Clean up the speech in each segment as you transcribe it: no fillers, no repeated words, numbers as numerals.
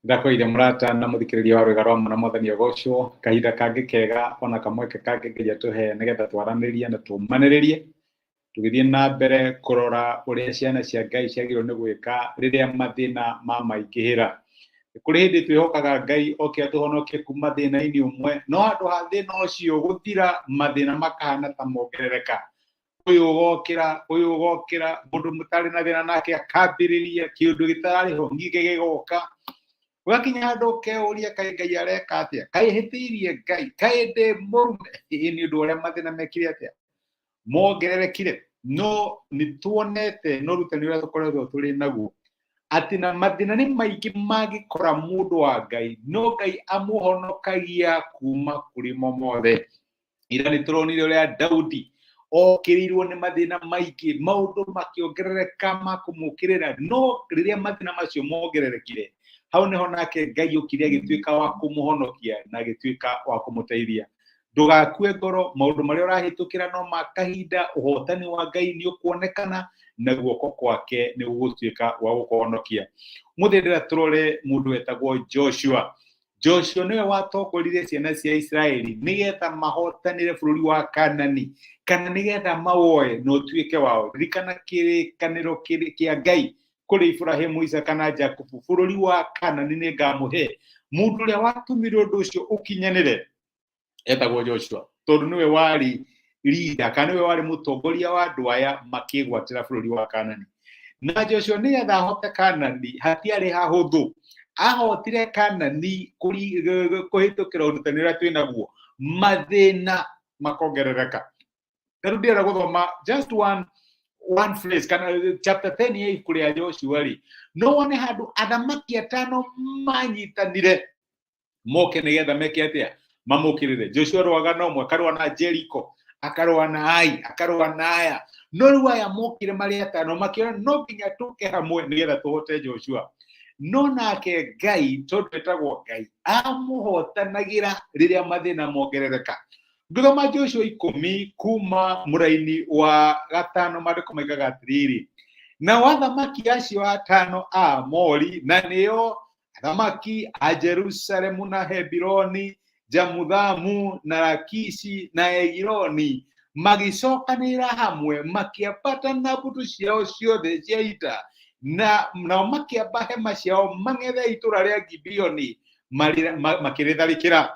Ndakũire mũrata na mũthikĩrĩria wa rwĩga rwa mwana mwathani agocwo kahinda kangĩ kega ona kamweke kangĩ Ngai atũhe nĩgetha twaranĩrie na tũmanĩrĩrie tũgĩthiĩ na mbere kũrora ũrĩa ciana cia Ngai ciagĩrĩirwo nĩ gwĩka rĩrĩa mathĩna mamaingĩhĩra. Nĩ kũrĩ hĩndĩ twĩhokaga Ngai oke atũhonokie kuma thĩna-inĩ ũmwe, no handũ ha thĩna ũcio gũthira, mathĩna makahana ta mongerereka. Ũyũ ũgokĩra, ũyũ ũgokĩra, mũndũ mũtarĩ na thĩna nake akambĩrĩria, kĩũndũ gĩtararĩ ho ningĩ gĩgoka. Ũgakinya handũ ũkeyũria kaĩ Ngai areka atĩa? Kaĩ hĩtĩirie Ngai? Kaĩ ndĩ mũrume? Ĩĩ nĩ ũndũ wa ũrĩa mathĩna mekire atĩa? Mongererekire. No nĩ tuonete na ũrutani ũrĩa tũkoretwo tũrĩ naguo atĩ na mathĩna nĩ maingĩ mangĩkora mũndũ wa Ngai, no Ngai amũhonokagia kuma kũrĩ mo mothe. Ira nĩ tũronire ũrĩa Daudi okĩrĩirwo nĩ mathĩna maingĩ, maũndũ makĩongerereka ma kũmũkĩrĩra, no rĩrĩa mathĩna macio mongererekire, hau nĩho nake Ngai okire agĩtuĩka wa kũmũhonokia na agĩtuĩka wa kũmũteithia. Ndũgakue ngoro, maũndũ marĩa ũrahĩtũkĩra no ma kahinda, ũhotani wa Ngai nĩ ũkuonekana na guoko kwake nĩ gũgũtuĩka wa gũkũhonokia. Ũmũthĩ ndĩrenda tũrore mũndũ wetagwo Joshua. Joshua nĩwe watongoririe ciana cia Isiraeli nĩgetha mahotanĩre bũrũri wa Kanani kana nĩgetha mawoe na ũtuĩke wao. Ririkana kĩrĩkanĩro kĩa Ngai kũrĩ Iburahĩmu, Isaaka na Jakubu, bũrũri wa Kanani nĩ ngamũhe. Mũndũ ũrĩa watũmire ũndũ ũcio ũkinyanĩre etagwo Joshua tondũ nĩwe warĩ leader kana nĩwe warĩ mũtongoria wa andũ aya makĩgwatĩra bũrũri wa Kanani. Na Joshua nĩgetha ahote Kanani hatiarĩ hahũthũ, ahotire Kanani kũhĩtũkĩra ũrutani ũrĩa twĩ naguo, mathĩna makongerereka. Ta rĩu ndĩrenda gũthoma just one phrase kana chapter 10 ya ibuku rĩa Joshua rĩ, no wone handũ athamaki atano manyitanire moke nĩgetha meke atĩa? Mamũkĩrĩre. Joshua arũaga na ũmwe, akarũa na Jericho, akarũa na Ai, akarũa na aya. No rĩu aya mokire marĩ atano makĩona no nginya tũke hamwe nĩgetha tũhote Joshua. No nake Ngai tondũ etagwo Ngai amũhotanagĩra rĩrĩa mathĩna mongerereka. Ngĩthoma Joshua 10 kuma mũraini wa gatano maandĩko maigaga atĩrĩrĩ, nao athamaki acio atano a Amori na nĩo athamaki a Jerusalemu na Hebironi, Jamuthamu na Lakishi na Egiloni magĩcokanĩrĩra hamwe makĩambata na mbũtũ ciao ciothe cia ita na nao makĩamba hema ciao mang'ethe itũũra rĩa Gibeoni makĩrĩtharĩkĩra.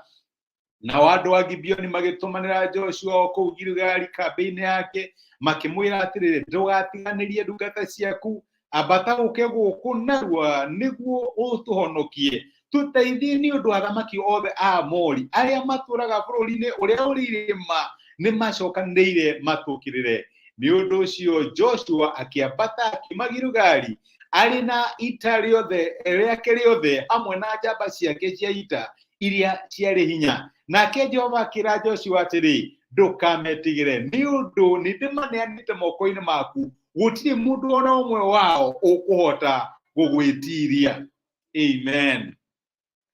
Nao andũ a Gibeoni magĩtũmanĩra Joshua o kũu Giligali kambĩ-inĩ yake, makĩmwĩra atĩrĩrĩ, ndũgatiganĩrie ndungata ciaku, ambata ũke gũkũ narua nĩguo ũtũhonokie. Tũteithie nĩ ũndũ athamaki othe a Amori arĩa matũũraga bũrũri-inĩ ũrĩa ũrĩ irĩma nĩ macokanĩrĩire matũũkĩrĩre. Nĩ ũndũ ũcio Joshua akĩambata akiuma Giligali arĩ na ita rĩothe rĩake rĩothe hamwe na njamba ciake cia ita iria ciarĩ hinya. Nake Jehova akĩra Joshua atĩrĩ, ndũkametigĩre, nĩ ũndũ nĩ ndĩmaneanĩte moko-inĩ maku, gũtirĩ mũndũ o na ũmwe wao ũkũhota gũgwĩtiria. Amen.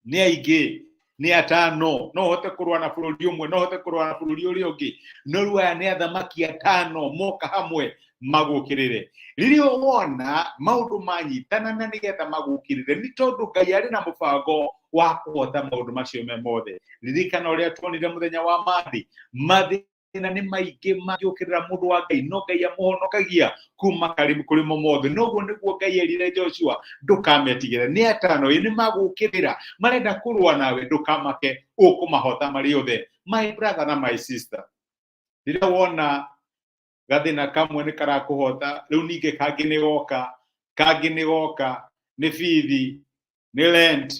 Nĩ aingĩ, nĩ atano, no ũhote kũrũa na bũrũri ũmwe, no ũhote kũrũa na bũrũri ũrĩa ũngĩ, no rĩu aya nĩ athamaki atano moka hamwe magũkĩrĩre. Rĩrĩa wona maũndũ manyitana na nĩgetha magũkĩrĩre, nĩ tondũ Ngai arĩ na mũbango wa kũhota maũndũ macio me mothe. Ririkana ũrĩa tuonire mũthenya wa Monday, mathĩna nĩ maingĩ mangĩũkĩrĩra mũndũ wa Ngai, no Ngai amũhonokagia kuma kũrĩ mo mothe. Noguo nĩguo Ngai erire Joshua, ndũkametigĩre, nĩ atano ĩ nĩ magũkĩrĩra, marenda kũrũa nawe, ndũkamake, ũkũmahota marĩ othe. My brother na my sister, rĩrĩa wona gathĩna kamwe nĩ karakũhota, rĩu ningĩ kangĩ nĩ goka, kangĩ nĩ goka, nĩ bithi, nĩ rent,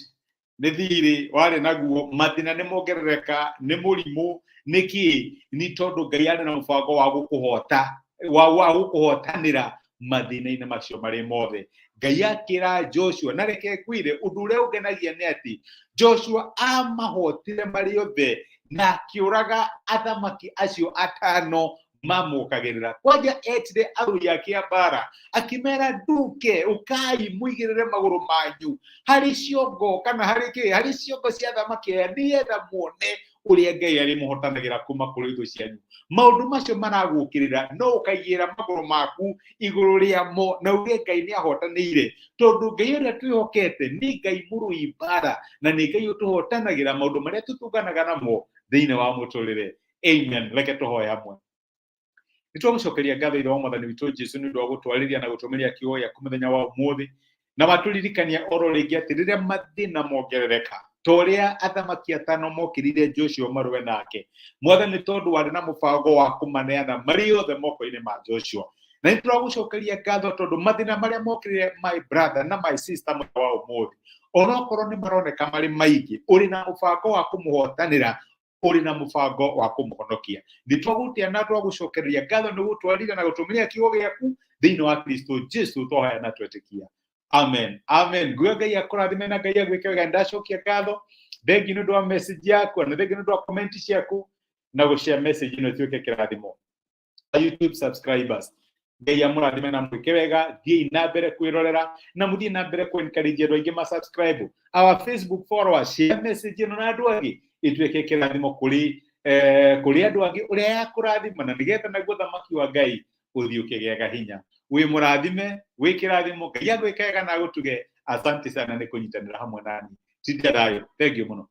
nĩ thirĩ warĩ naguo, mathĩna nĩ mongerereka, nĩ mũrimũ, nĩ kĩ? Nĩ tondũ Ngai arĩ na mũbango wa gũkũhota, wa gũkũhotanĩra mathĩna-inĩ macio marĩ mothe. Ngai akĩra Joshua, na reke ngwĩre ũndũ ũrĩa ũngenagia nĩ atĩ Joshua amahotire marĩ othe na akĩũraga athamaki acio atano mamũkagĩrĩra. Kwanja etire arũi ake a mbara akĩmera, nduke ũkai mũigĩrĩre magũrũ manyu harĩ ciongo kana harĩ kĩ, harĩ ciongo cia athamaki aya nĩgetha muone Ũrĩa Ngai arĩmũhotanagĩra kuma kũrĩ thũ cianyu. Maũndũ macio maragũkĩrĩra, no ũkaigĩra magũrũ maku igũrũ rĩamo na uge Ngai nĩ ahotanĩire, tondũ Ngai ũrĩa twĩhokete nĩ Ngai mũrũi mbara na nĩ Ngai ũtũhotanagĩra maũndũ marĩa tũtũnganaga namo thĩinĩ wa mũtũrĩre. Amen. Reke tũhoe hamwe. Nĩ twagũcokeria ngatho, Ithe wa Mwathani witũ Jesu, nĩ ũndũ wa gũtwarĩria na gũtũmĩria kiugo gĩaku mũthenya wa ũmũthĩ, na watũririkania oro rĩngĩ atĩ rĩrĩa mathĩna mongerereka, ta ũrĩa athamaki atano mokĩrire Joshua marũe nake, Mwathani, tondũ warĩ na mũbango wa kũmaneana marĩ othe moko-inĩ ma Joshua. Na nĩ tũragũcokeria ngatho tondũ mathĩna marĩa mokĩrĩre my brother na my sister mũthenya wa ũmũthĩ, onokorwo nĩ maroneka marĩ maingĩ, ũrĩ na mũbango wa kũmũhotanĩra, ũrĩ na mũbango wa kũmũhonokia. Nĩ twagũtĩa na twagũcokereria ngatho nĩ gũtwarire na gũtũmĩria kiugo gĩaku thĩinĩ wa Kristo Jesu twahoya na twetĩkia. Amen, amen. Nguo Ngai akũrathime na Ngai agwĩke wega. Ndacokia ngatho, thengi nĩ ũndũ wa message yaku, na thengi nĩ ũndũ wa comment ciaku na gũshare message ĩno ĩtuĩke kĩrathimo. YouTube subscribers, Ngai amũrathime na mwĩke wega. Thiĩi na mbere kwĩrorera na mũthiĩ na mbere kũ encourage andũ aingĩ ma subscribe. Our Facebook followers, share message ĩno na andũ angĩ ĩtuĩke kĩrathimo kũrĩ andũ angĩ ũrĩa yakũrathima, na nĩgetha naguo thamaki wa Ngai ũthiĩ ũkĩgĩaga hinya. Wĩ mũrathime, wĩ kĩrathimo. Ngai agwĩke wega na agũtuge. Asante sana nĩ kũnyitanĩra hamwe nani. Tinda thayũ, thank you mũno.